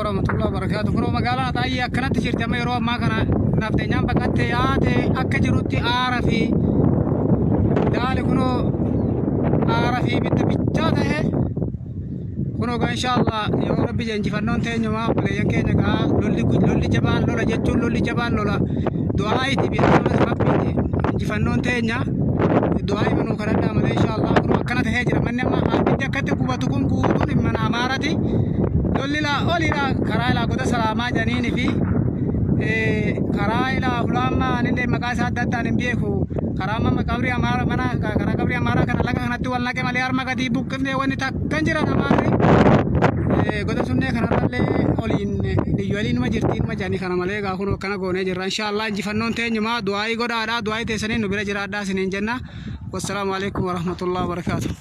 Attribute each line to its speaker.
Speaker 1: warahmatullahi wabarakatuh. Kunoo magaalaan Axaayyee akkanatti jirti amma yeroo ammaa kana nafteenyaan baqattee yaate akka jirutti aara fi laali kunoo aara fi ibidda bichaa ta'e kunoo gaa inshaallah yoo rabbi jee injifannoon teenyuma obboleeyyan keenya gaa lolli lolli jabaan lola jechuun lolli jabaan lola du'aa itti bi'aa rabbiiti injifannoon teenya du'aa imanuu kadhadhaa malee inshaallah kunoo akkana ta'ee jira manni amma abiddi akkatti gubatu kun guutuun mana amaarati lolli laa olidha karaa ilaa goda salaamaa janiini fi karaa ilaa hulaammaa anillee maqaa isaa adda addaan hin beeku karaa amma qabrii amaara mana karaa qabrii amaaraa kana laga kanatti wal naqe malee harma gadii buqqifnee wanni takka hin jiran amaarri goda sunnee kanarrallee oliin liyyuu numa jirti numa jedhanii kana malee egaa kun akkana goonee jirra inshaallah injifannoon teenyumaa du'aayii godhaadha du'aayii teessanii nu bira jiraadhaa isiniin jenna wassalaamu alaikum warahmatullahi wabarakaatuh.